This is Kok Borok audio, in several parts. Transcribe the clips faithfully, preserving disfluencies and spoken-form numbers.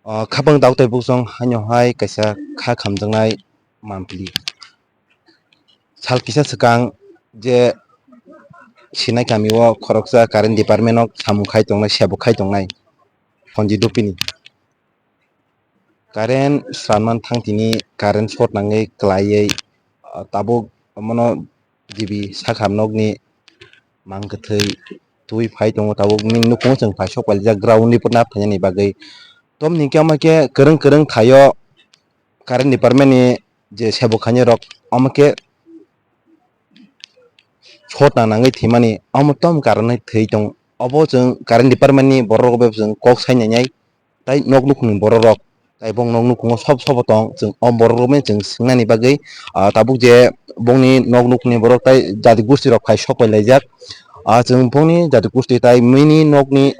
O khapang daotai buksong haino hai kaisa kha khamjaknai mampli. Sal kisa swkang je Sinai kami o khoroksa current department o samung khai tongnai, sebo khai tongnai Sonjit Dopini. Current sranman thang tini current short nangwi kwlaiwi, ah, tabuk omono G B sakha nokni mang kwthwi twi phai tongo, tabuk nini nukhungo chwng phai sok paijak ground ni putna phainani bagwi. Tom ni khe omo khe kwrwng kwrwng thaio current department ni je sebo khainai rok omo khe short na nangwi thwimani, omo tom karon thwi tong. Obo chwng current department ni borok rok bai chwng kok sai nai nai. Tai nok nukhungni borok rok, tai bong nok nukhungo sob sobo tong, chwng o borok rok bai chwng swngnani bagwi, ah, tabuk je bongni nok nukhungni borok tai jati gosti rok phai sok pai laijak. Ah, chwng bongni jati gosti tai mini nokni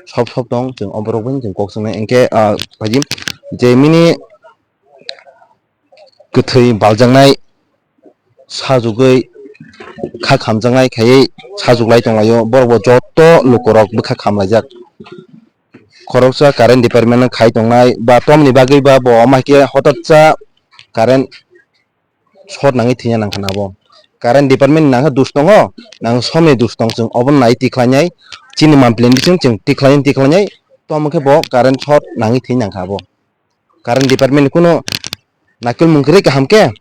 sob sob tong, chwng o borok bai chwng kok swngnai. Hinkhe, ah, phaidi je mini kwthwi baljaknai sajugwi kha khamjaknai khaiwi sajuklai tonglaio, borok bo joto lukurok bwkha khamlaijak. Khoroksa current department no khai tongnai ba tomni bagwi ba bo omo hai khe hotatsa current short nangwi thwina nangkha na bo. Current department ni nangkha dus tongo, nang somni dus tong, chwng obono nai tikhlainai, chini mampli ni bising chwng tikhlainai tikhlainai, tomo khe bo current short nangwi thwi nangkha bo. Current department ni kunu naikolmung kwrwi kaham khe,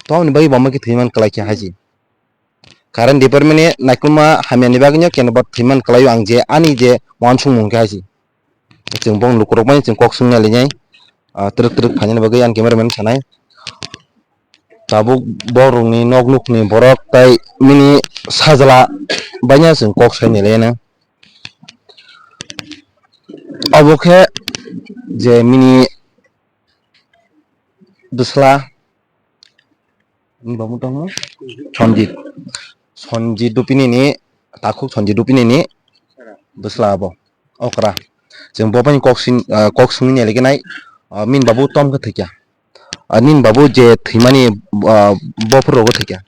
tomni bagwi bo omo khe thwiman kwlai khe haji. Current department ni naikolma hamya ni bagwi no keno bo thwiman kwlaio, ang je ani je uansukmung khe haji. Chwng bong lukurok bai chwng kok swngna linai, ah, twrwk twrwk phainani bagwi ang camera man sanai. Tabuk borokni nok nukni borok tai mini sajla baina chwng kok sai nai laino. Obo khe je mini bwsla ni bamu tongmo Sonjit, Sonjit Dopini ni, takhuk Sonjit Dopini ni bwsla abo okra. Chwng bo bai kok sin, ah, kok swngwi nai lai khe nai, ah, min babu tom khe thwikya. Ah, nin babu je thwimani, ah, bophor rogo thwikya.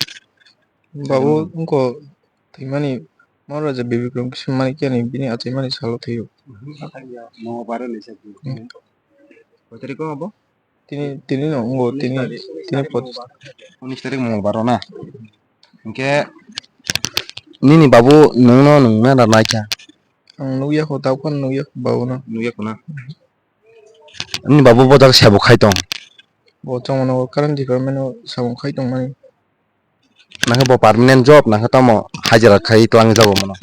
Babu wngkha thwimani, moro je Bibikrom kisa mani khe ani bini achaimani salo thwio. Mongolbar ni se. Hmm. Koi tarikh o abo? Tini, tini no wngkha, tini, tini pochis. Unis tarik Mongolbar o na? Hinkhe nini babu nwngno nwng na naikha? Ang nukya kho, tabuk phano nukya kho babu no. Nukya kho na? Nini babu bo jaga sabo khai tong? Bo chongmano current department o samung khai tongmani. Nangkhe bo permanent job, nangkhe tamo hajira khai twlang jago mano?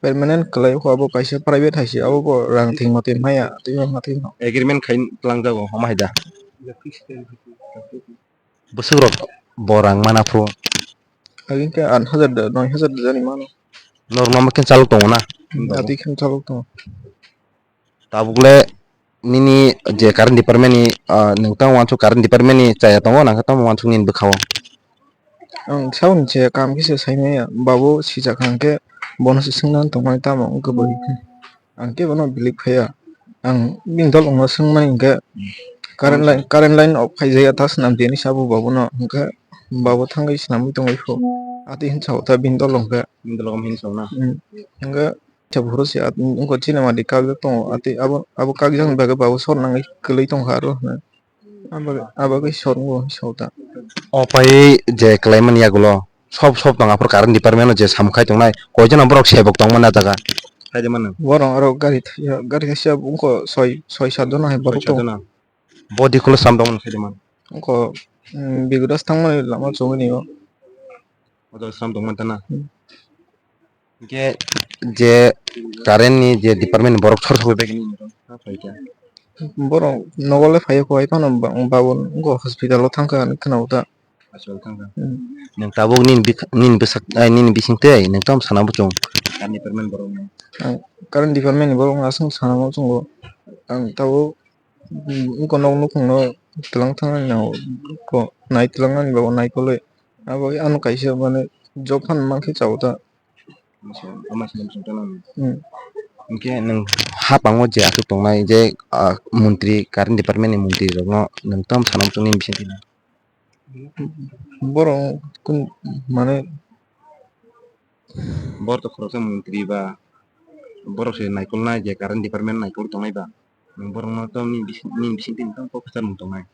Permanent kwlai kho, abo kaisa private hai se, abo bo rang thwima twi maya, twi ma twi no. Agreement khai twlang jago, homa hai da? Bwswk rok bo rang mana phuru? Agin khe aat hajar da, noi hajar da jani mano. Norok ma khe chalok tongo na? Hmm, ati khe chalok tongo. Tabukle nini je current department ni, ah, nwng tamo uansuk current department ni chaya tongo, nangkhe tamo uansuk nini bwkha o? Ang sauni chaya kaham khe se sai maya, babu sijak hwnkhe bono se swngna tongmani tamo wngkha bwrwi. Ang khe bono believe khaiya. Ang bini dol wngno swngmani hwnkhe current line, current line off khaijaya ta swnam tini sabo babuno hwnkhe babu thangwi swnamwi tongwi phu. Ati hinsa o ta bini dol hwnkhe. Bini dol hwnkhe hinsa o na? Hmm. Hwnkhe Kisa phuru se at-, wngkha chini mati kakjak tongo, atwi abo, abo kakjakni bagwi babu sor nangwi kwlwi tongkha aro hwnwi. Abagwi, abagwi sor wngo sota. O pai je kwlaimani yagulo sob sob tong aphuru current department o je samung khai tongnai, koijon borok sebok tongmani ah jaga? Khai de mano. Borok aro gari thwi-, gari kaisa wngkha soi, soi sat jona hai borok tongo. Soi sat jona. Body kholo slam tongmani khai de mano. Wngkha, mm, Bigudas thangmani lama chuguni o. O jaga slam tongmani tana. Hmm. Hinkhe je current ni je department ni borok sor sogwi bai khe nini ha phai kha? Borok nogo le phai kho, hai phano ba-, babon wngkha hospital o thang kha hinwi khna o ta. Hospital thang kha. Hmm. Nwng tabuk nini bikha-, nini bwsak, ai, nini bising twi nwng tamo sana muchung? Current department borok no. Ang current department ni borok no aswk sana muchungo. Ang tabuk, hmm, wngkha nok nukhung no twlang thang nai, nai twlang nani bagwi naikolwi. Abo ano kaisa mane job phano mankhe chao ta. Ama se, ama se, ama se, ama se. Hmm. Hinkhe nwng hapango je aswk tongnai je, ah, montri, current department ni montri rokno nwng tamo sana muchung nini bisingtwi? Borok kun mane. Borok to khoroksa montri ba, borok se naikolnai je current department naikol tongnai ba. Borokno to nini bising, nini bisingtwi tamo kok kwchar mung tongnai.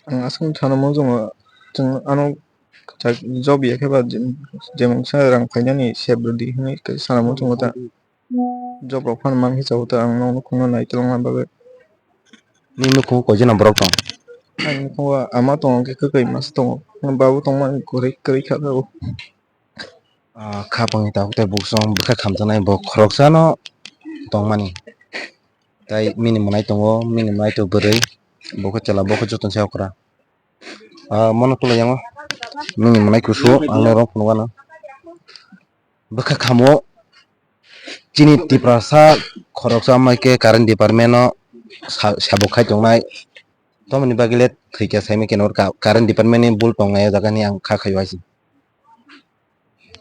Ang aswk sana muchungo, chwng ano kwchak job ya khe ba je-, jemon sa rang phainani sep rwdi hinwi sana muchungo ta. Job rok phano man khe chao ta, ang nokno khungno nai tongna bagwi. Nini nukhungo koi jona borok tong? Ani nukho ama tongo, hwnkhe kwkhwi masa tongo, babu tongmani kwrwi, kwrwi kha tabuk. Ah, khapangni tabuk tei buksong bwkha khamjaknai bo khoroksano tongmani. Tai mini mwnai tongo, mini mwnai to bwrwi, bo khe chwla, bo khe jotono se okra. Ah, mono tulayango, mini mwnai kusu, ang norok phunukgano. Bwkha khamo chini Tiprasa khoroksa amai khe current department o sa-, sabuk khai tongnai. Tomoni bagwi le thwikha saimai khe nor ka-, current department ni bul tongnai o jaga ni ang kha khaio hai se.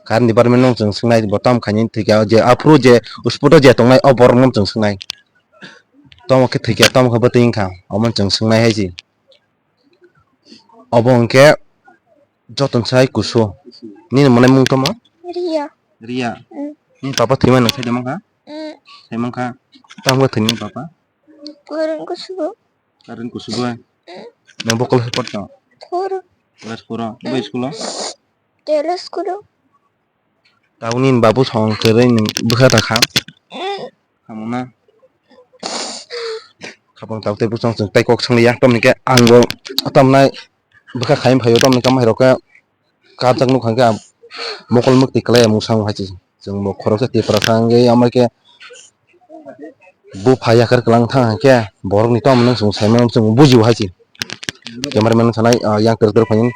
Current department no chwng swngnai bo tam khaini thwikha je aphuru je spot o je tongnai o borok no chwng swngnai. Tamo khe thwikha tamo khe bwtwi wngkha omo chwng swngnai hai se. Obo hwnkhe jotono sai kusu. Nini mwnai mung tamo? Riya. Riya. Mm. Nini papa thwimani sai de mankha? Mm. Sai mankha. Tamo thwini papa? Current kusugo. Current kusugo. Mm. Nang bokol support no? Four. Class four o. Bai school o? Tele school o. Tabukni babu song kwrwi ni bwkha ta kha. Mm. Hamuna. Khapang tabuk tei bwsong chwng tei kok swngliya. Tamni khe ang bo tamnai bwkha khaim phaio, tamni khe mairok khe karjak nukha khe mokol mwktwi kwlai mungsa hai se. Chwng bo khoroksa Tiprasa wngwi amai khe bupha yakar kwlang thang hai khe borokni tamo nung chwng saimano chwng bujio hai se. Cameraman sanai, ah, yang ter ter phaini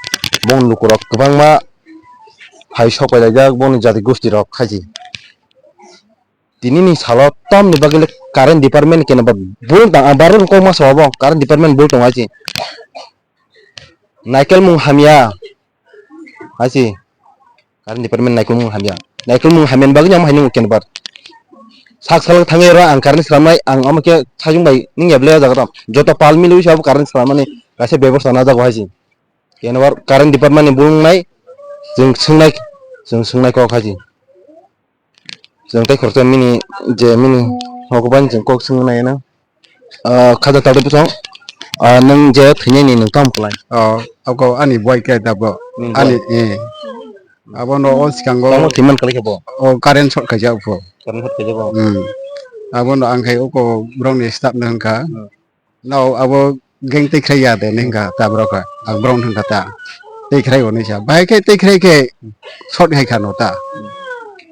bongni lukurok kwbangma hai sok pai laijak bongni jati gosti rok hai se. Tinini salo tamni bagwi le current department ni kena ba bul tang, ah, barok kok ma sabo current department bul tong hai se. Naikel mung hamya hai se. Current department naikel mung hamya. Naikel mung hamya ni bagwi ang haino kena ba. Sak salo thangwi ro ang current slamnai, ang omo khe sajung bai ning ya ble jaga tam. Joto pal mili wi sabo current slamani kaisa bebosta na jago hai se. Kena ba current department ni bul nai chwng swngnai, chwng swngnai kok hai se. Chwng tei khoroksa mini je mini hokbani chwng kok swngna nai na. Ah, khaja tawde bwsong. Ah, nwng je thwinani nwng tamo kwlai? Oh, abo ani boi khe tabuk. Nini ani, boi? Eh. Abono o swkango. Tamo thwiman kwlai khe bo? O current short khaijak bo. Current short khaijak bo? Hmm. Abono ang khai uko borokni staff no wngkha. Hmm. No, abo gang tei khlai ya de, neng kha ta borok kha. Ang borok thang kha ta. Tei khlai o nai sa. Bahai khe tei khlai khe short hai kha no ta.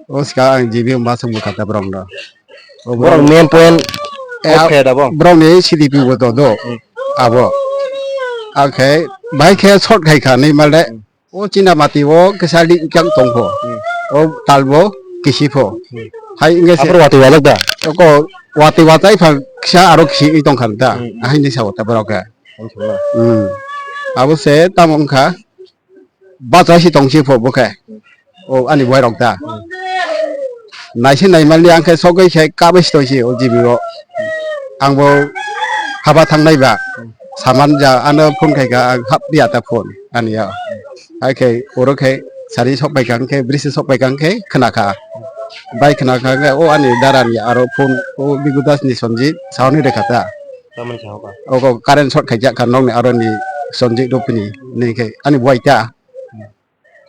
O ska ang G B ma song kha ta borok no. O borok borok main point eh, off khe da bo. Borok ni C D P bo to do. Hmm. Abo. Ang khe bahai khe short hai kha nai mal de. Hmm. O china mati o kisa lik kang tong pho. Hmm. O tal bo kisi pho. Hmm. Hai wngkhe se. Aphuru watwi wajak da? Oko watwi watai pha kisa aro kisi wi tong kha da. Hmm. Ahai ni sa o ta borok khe. Tong thung na. Hmm. Abo se tamo wngkha. Bachai si tong si pho bo khe. Hmm. O ani boi rok da. Hmm. Naisi naimali ang khe sogwi khe kabwi si tong si o G B o. Ang bo haba thang nai ba. Hmm. Saman ja ano phone khai kha ang hap dia ta phone ani ya. Hai khe oro khe sari sok pai kha, hwnkhe bridge sok pai kha, hwnkhe khna kha. Bai khna kha, hwnkhe o ani dara ni aro phone, o Bigu Das ni Sonjit, sauni rekha ta. Tamoni saho ba? Oko current short khaijak kha, nokni aro ni Sonjit Rupini, ni khe ani buai ta.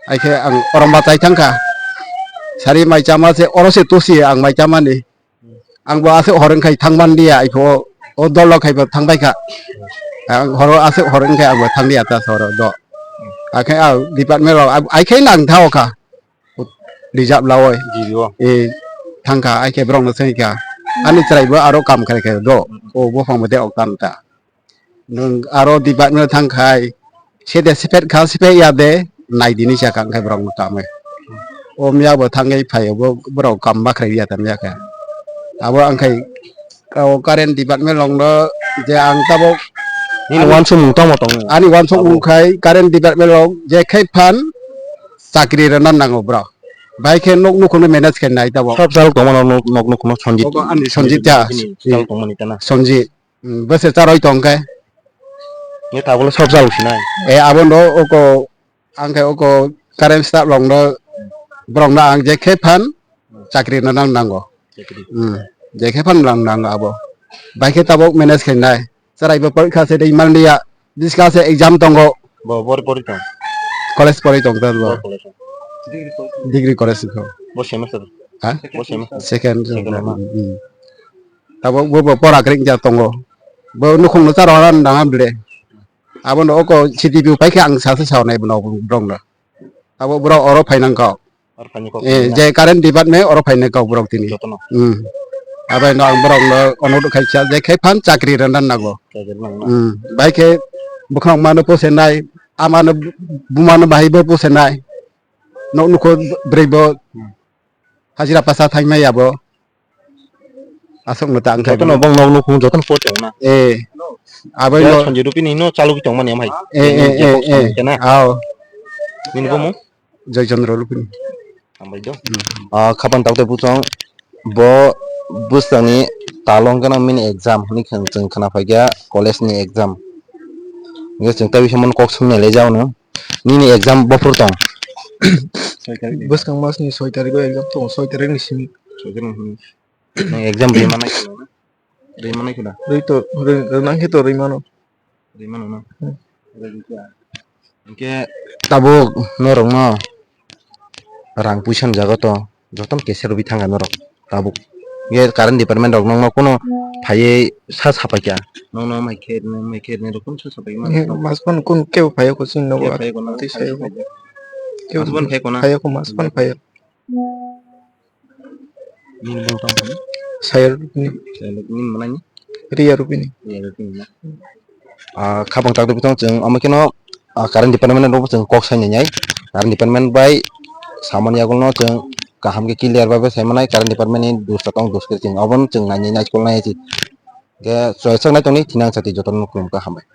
Hai khe ang orom ba chai thang kha. Sari mai chama se, oro se tosi ang mai chamani. Ang bo aswk hor wngkhai thang man liya, aiphuo o dol rok hai bo thang bai kha. Ang horo aswk hor wngkhai ang bo thang liya ta soro do. Akhe a department rok ai khai nang tha o kha. Reserve lawoi. G B o. E thang kha, ai khe borok no sengwi kha. Ani chwrai bo aro kam khai khe do. O buphang bo de ok tan ta. Nwng aro department thang khai, sede sepet kha, sepet ya de, nai dini sa kang khai borok no tamo. O miya bo thangwi phai, bo borok kam ma khlai ya tam ya kha. Abo ang khai, o current department rok no je ang tabok nini ani wansuk mung tamo tongo? Ani wansuk mung khai current department rok je khai phan chakri rwna nango borok. Bai khe nok nukhung no manage khai nai tabok. Sab salok tongma nok, nok nukhung no Sanjit. Obo ani Sanjit ya. Salok tongmani tana. Sanjit. Hmm, bwswk charwi tong khe. Nini tabukle sok jalo sinai. Eh, abono oko, ang khe oko current staff rokno, borokno ang je khe phan chakri no nang nango. Chakri. Hmm, je khe phan nang nango abo. Bai khe tabuk manage khainai. Chwrai bo porikha se tei manliya. Biska se exam tongo. Bo bor pori tong. College pori tong ta bo. Bor college. Degree college ko. Bo semester. Ha? Bo semester. Second. Second ma. Hmm. Tabuk bo bo pora kring ja tongo. Bo nukhung no charo ran dang am dre. Abo no ko C D P pai khe ang sa sa sa nai bo no brong no. Abo borok oro phainang kok. Oro phainai kok. Eh, je current department oro phainai kok borok tini. Jotono. Hmm. Abai no ang borok no ono khaisa je khai phan chakri rwna nago. Chakri rwna. Hmm. Bai khe bwkhang mano posenai, amano bu-, bumano bahai bo posenai. Nok nukho bwrwi bo hajira pasa thaimai abo. Aswk no tang khai. Jotono bong nok nukhung jotono po tong na. Eh. Abai no. Sanjay Rupini no chalugwi tong mani amhai. Eh, eh, eh, eh. Aw. Nini bo mo? Joy Chandra Rupini. Hambai do. Hmm. Ah, khapang tawte buchong bo bwsani talong gana mini exam ni khang chwng khana phaikya college ni exam. Nge chwng tawi samon kok swngnai le jaono. Nini exam bophuru tong. Bwskang mas ni soi tarik o exam tong, soi tarik ni simi. Soi tarik ni simi. Nang exam rwi manai kheno. Rwi manai kheno. Rwi to, rwi, rwi nang khe to rwi mano. Rwi mano na. Hmm. Hwnkhe tabuk norok no rang puisa ni jaga to jotono kesa rwui thangkha norok tabuk. Ye current department rok nokno kuno phaiwi sa sapaikha. Nokno mai khe rwna, mai khe rwna rok kuno sa sapaikha. Mas pan kun kebo phaiya ko chwng nogo. Kebo phaiya ko na? Tei sayo ko. Kebo mas pan phaiya ko na? Phaiya ko, mas pan phaiya. Nini bung tong phano? Sayar Rupini. Sayar Rupini manani? Riya Rupini. Riya Rupini na? Ah, khapang tak dupitong chwng, omo kheno, ah, current department rok chwng kok sai nai. Current department bai samani yagulo chwng kaham khe clear bai bai sai manai, current department ni dos ta tong dos khe chwng, obono chwng nai nai nai kol nai. Khe chwng nai tongni thinang chati jotono khulum kha hambai.